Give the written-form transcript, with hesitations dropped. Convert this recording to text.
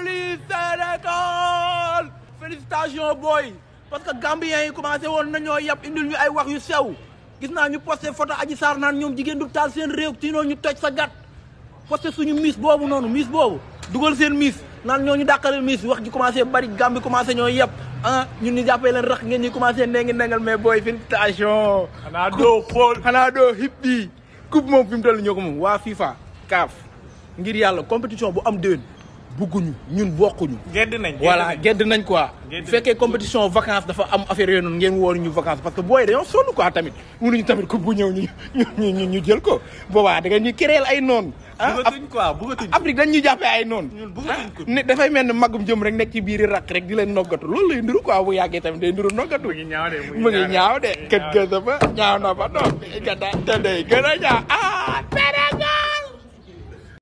police Sénégal félicitations boy parce que Gambiens yi commencé woon nañoo yàpp indil ñu ay wax yu sew gis naa ñu posté photo Adji Sarr naan ñoom jigéen du taal seen réew tinoo ñu toj sa gat posté suñu miss boobu noonu miss boobu dugal seen miss naan ñoo ñu dàqale miss wax ji commencé bari Gambie commencé ñoo yàpp ah ñun ñu jàppee leen rax ngeen ñi commencé nengal mais boy félicitations xanaa doo xool xanaa doo hip bi coupe moom fi mu toll ñoo ko moom waa FIFA CAF ngir yàlla compétition bu am déwén bugguñu ñun bokkuñu. gedd nañ voilà gedd nañ quoi. bu fekkee compétition vacances dafa am affaire yooyu noonu ngeen woor ñu vacances parce que booy dañoo sonn quoi tamit mënuñu tamit coupe bu ñëw ñu jël ko boobaa da nga ñuy créer ay noonu. bëggatuñ quoi bëggatuñ Afrique dañ ñuy jàppee ay noonu. ñun bëggatuñ ko ne dafay mel ne magum jëm rek nekk ci biir rak rek di leen noggatu loolu lay nduru quoi bu yàggee tamit day nduru noggatu. mu ngi ñaaw de kët gësa ba ñaaw na ba doon te day gën a ñaaw